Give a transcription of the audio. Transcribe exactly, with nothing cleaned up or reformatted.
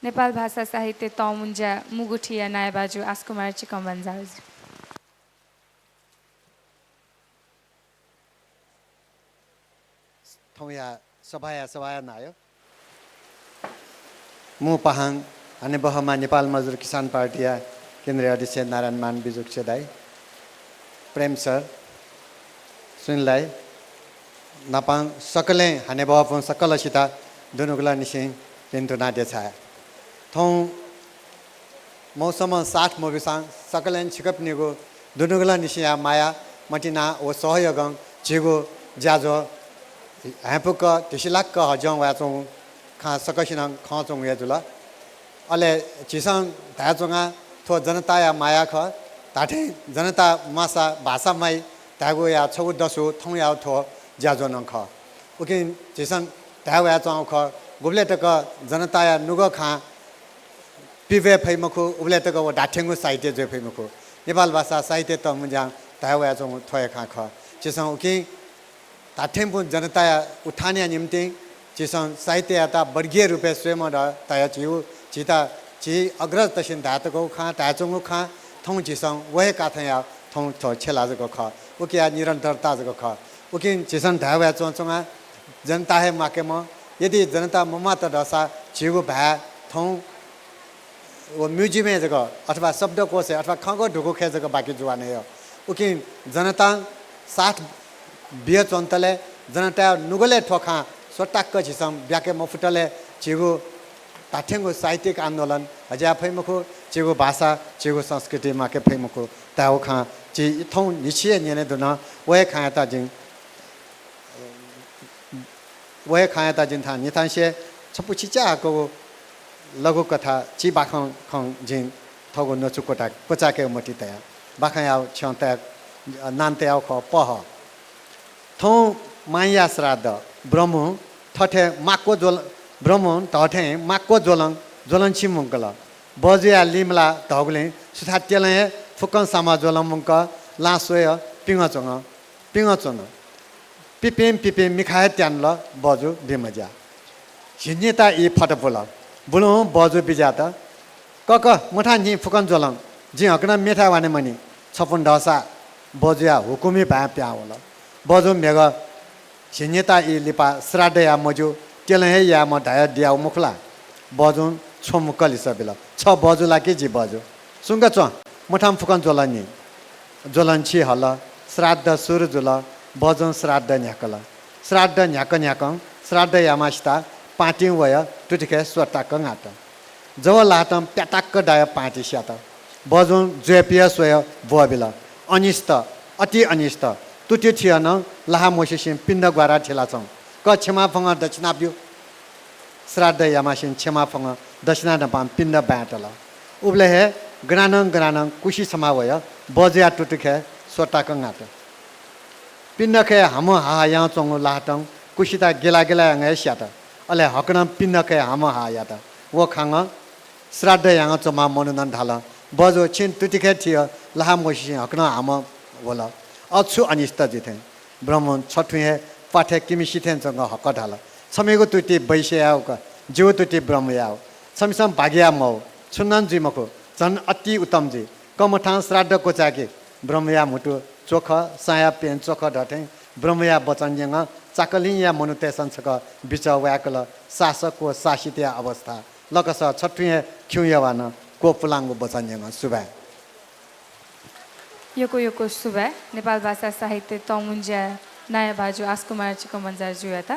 नेपाल भाषा साहित्य तःमुंज्या मुगुथिया नायःबाजु आसकुमार चिकं बन्जाःजु। थौंया सभाया सभाया नायः मू पाहां हनेबहःम्ह नेपाल मजदुर किसान पार्टीया केन्द्रीय अध्यक्ष नारायण मान बिजुक्ष दाइ, प्रेम सर, सुनिल दाइ, नापं सकलें हनेबहःपिं सकलसित दुनुगलंनिसें भिन्तुना देछाये। थौं मौसमं साथ मब्यूसां सकलें छिकपिनिगु दुनुगलंनिसेंया माया, मतिना व सहयोगं झीगु ज्याझ्वः हाय्‌पुक धिसिलाक्क हजं वयाच्वंगु खँ सकसिनं खंच्वंगु हे जुल। अले झीसं धायेच्वंगु थ्व जनताया माया खः। धात्थें जनता म्वाःसा भाषा माइ धायेगुया छगू दसु थौंया थ्व ज्याझ्वः नं खः। उकिं झीसं धाये वयाच्वंगु खः, गुबलय् तक जनताया नुगः खँ पिब्वये फइ मखु, उबलय् तक व धात्थेंगु साहित्य जुइ फइ मखु। नेपाल भाषा साहित्य तःमुंज्यां धाये वयाच्वंगु थ्व हे खँ खः। झीसं उकिं धात्थेंपुं जनताया उत्थानया निंतिं झीसं साहित्ययात वर्गीय रूपय् स्वयेमाः धकाः धयाः झीगु, झीत, झी अग्रजतय्‌सं धायेतःगु खँ, धायेच्वंगु खँ, थौं झीसं व हे काथंया थौं थ्व छेला जक खः। उकिया निरन्तरता जक खः। उकिं झीसं धाये वयाच्वंच्वंगु जनता हे म्वाकेमाः। यदि जनता मम्वात धाःसा झीगु भाय् थौं व museum-य् जक अथवा शब्दकोशय् अथवा खँग्वः धुकुखय् जक बाकी जुयाः नयेमाः। उकिं जनतां साथ बियाच्वंतले, जनताया नुगलय् थ्व खँ स्वताक्क झीसं ब्याके मफुतले झीगु धात्थेंगु साहित्यिक आन्दोलन हज्याये फइ मखु, झीगु भाषा, झीगु संस्कृति म्वाके फइ मखु धायेगु खँ झी थौं न्हिच्छि हे न्यने धुन। व हे खँयात जिं व हे खँयात जिं थन निथांनिसें छपु चिचाहाकःगु लघुकथा चिबाखं खँ जिं थःगु न्वचु क्वता-, क्वचायेकेगु मतिइ तया। बाखंया छ्यं तया, नां तयागु खः पहः। थौं मांया श्राद्ध। ब्रह्मं थथे माक्व ज्वल-, ब्रह्मं थथें माक्व ज्वलं, ज्वलंछि मुंकल। बजुया लिमलाः धःगुलिं सुथा त्यलं हे फुक्कं साम्ह ज्वलं मुंकल। लां स्वयः पिंगः च्वं। पिंगः च्वन। पिपिं पिपिं मिखा हे त्यानल, बजु बिमज्या। झिंनिता ई फत बुल। बुलुं बजु बिज्यात। कक, मथां न्हि फुक्कं ज्वलं। जिं हकनं मेथाय् वाने मनि। छपुन दःसा बजुया हुकुमय् बाय् पिहां वल। बजु म्हेगः झिंनिता ई लिपा श्राद्ध याये मज्यू, त्यलं हे यायेमाः धयादियागु मखु ला? बजुं छ्वमु कलिसा बिल। छ बजु ला कि जि बजु? सुंक च्वँ, मथां फुक्कं ज्वलं नि। ज्वलंछि हल, श्राद्ध सुरु जुल, बजुं श्राद्ध न्ह्याकल। श्राद्ध न्ह्याकं न्ह्याकं श्राद्ध याम्हसित पांतिं वय् तुतिखे स्वताक्क ङात। जव लाहातं प्याताक्क दाय् पांति स्यात। बजुं ज्वय् पिय् स्वय् ब्वःबिल। अनिष्ट, अति अनिष्ट। तुति थियः नं लाहा म्वसिसिं पिण्ड ग्वारा थिलाच्वं। क क्षमा फंगः दक्षिणा ब्यु। श्राद्ध याम्हसिं क्षमा फंगः दक्षिणा नापं पिण्ड बाय् तल। उबलय् हे गनानं गनानं कुसि छम्ह वय् बजुया तुतिखे स्वताक्क ङात। पिण्डखय् हामु हाहा यानाच्वंगु लाहातं कुसित गिला गिला यानाः हे स्यात। अले हकनं पिण्डखय् हामु हाहा यात। व खँग्वः श्राद्ध यानाच्वंम्ह मनुखं धाल, बजु, छिं तुतिखे थियः लाहा म्वसिसिं हकनं हामु वल। अ, छु अनिष्ट जुइ थें? ब्रह्मं छथुं हे प्वाथय् किमि सिथें च्वंक हकः धाल, छमिगु तुति वैश्ययागु खः, जिगु तुति ब्रह्मयागु। छमिसं भागिया मवः, छुं नं जुइ मखु, झन अति उत्तम जुइ। कमथां श्राद्ध क्वचाय्‌कि। ब्रह्मया म्हुतु च्वख, साँया प्येँ च्वख धःथें ब्रह्मया वचन न्यंगः चाकलिंया मनूतय्‌सं छकः बिचः वाय्‌कल। शासक व शासितया अवस्था लकस छथुं हे खिउँयेवानं क्वपुलांगु वचन न्यंगः। सुभाय्। यक्व यक्व सुभाय्। नेपाल भाषा साहित्य तःमुंज्या नायः भाजु आसकुमार चिकं बन्जाःजुयात।